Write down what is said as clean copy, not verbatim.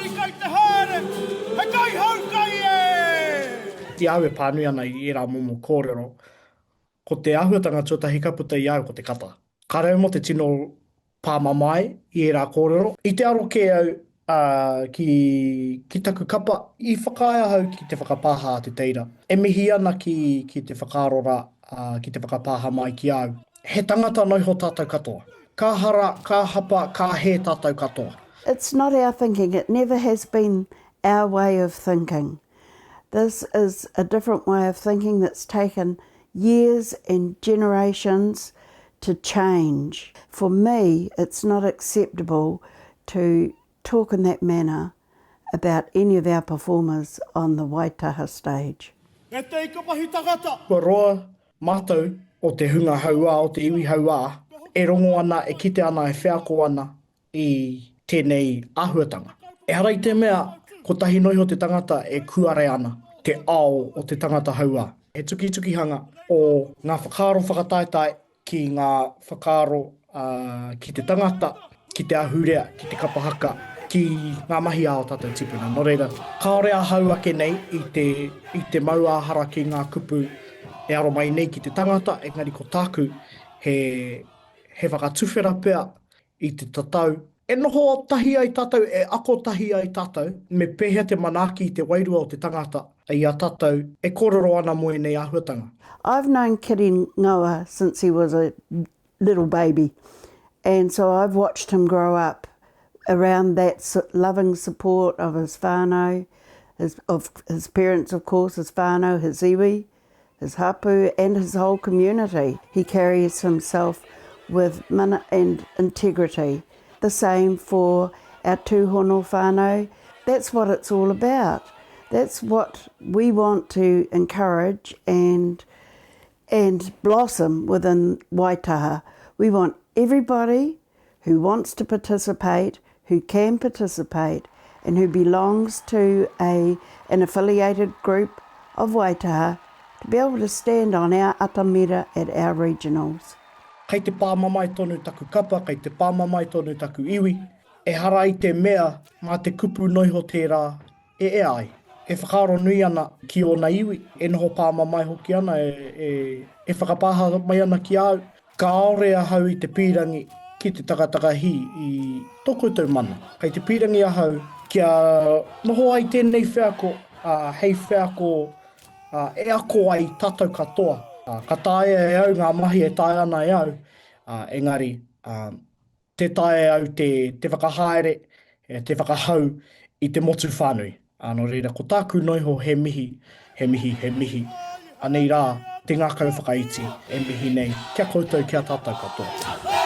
Engari kai te haere, he kaihau kai e! I a au e pānui ana i ērā momo kōrero, ko te āhuatanga tuatahi ka puta i a au ko te kata. Kāre au mō te tino pāmamae i ērā kōrero. I te aro kē au ki, ki taku kapa, i whakaae ahau ki te whakapāha a Te Teira. E mihi ana ki, ki te whakaaro rā, ki te whakapāha mai ki a au. He tangata noiho tātou katoa. Ka hara, ka hapa, ka hē tātou katoa. It's not our thinking, it never has been our way of thinking. This is a different way of thinking that's taken years and generations to change. For me, it's not acceptable to talk in that manner about any of our performers on the Waitaha stage. E te ika mahi tangata! Kua roa mātou o te hunga hauā, o te iwi hauā, e rongo ana, e kite ana, e wheako ana i tēnei āhuatanga. Ehara i te mea kotahi noa iho te tangata e kūare ana te ao o te tangata hauā. He tukitukihanga o ngā whakaaro whakataetae ki ngā whakaaro ki te tangata, ki te ahurea, ki te kapa haka, ki ngā mahi a ō tātou tīpuna. Nō reira, kāore ahau ake nei i te, i te mauāhara ki ngā kupu e aro mai nei ki te tangata, engari ko tāku he, he whakatuwhera pea i te tatau e noho tahi ai tātou, e ako tahi ai tātou, me pēhea te manaaki i te wairua o te tangata i a tātou e kōrero ana mō ēnei āhuatanga. I've known Kiri Ngoa since he was a little baby and so I've watched him grow up around that loving support of his whānau, his, of his parents of course, his whānau, his iwi, his hapu and his whole community. He carries himself with mana and integrity. The same for our tūhono whānau. That's what it's all about. That's what we want to encourage and and blossom within Waitaha. We want everybody who wants to participate, who can participate, and who belongs to a, an affiliated group of Waitaha to be able to stand on our atamira at our regionals. Kei te pāmamae tonu taku kapa, kei te pāmamae tonu taku iwi. Ehara i te mea mā te kupu noiho tērā e ea ai. E whakaaro nui ana ki ōna iwi, e noho pāmamae hoki ana, e, e whakapāha mai ana ki a au. Kāore ahau i te pīrangi ki te takatakahī i tō koutou mana. Kei te pīrangi ahau kia noho ai tēnei wheako hei wheako e ako ai tātou katoa. Ka taea e au ngā mahi e taea ana e au, engari Tē taea e au te whakahaere, te whakahau i te motu whānui. Ā, nō reira, ko tāku noiho he mihi, he mihi, he mihi. Anei rā te ngākau whakaiti e mihi nei ki a koutou, ki a tātou katoa.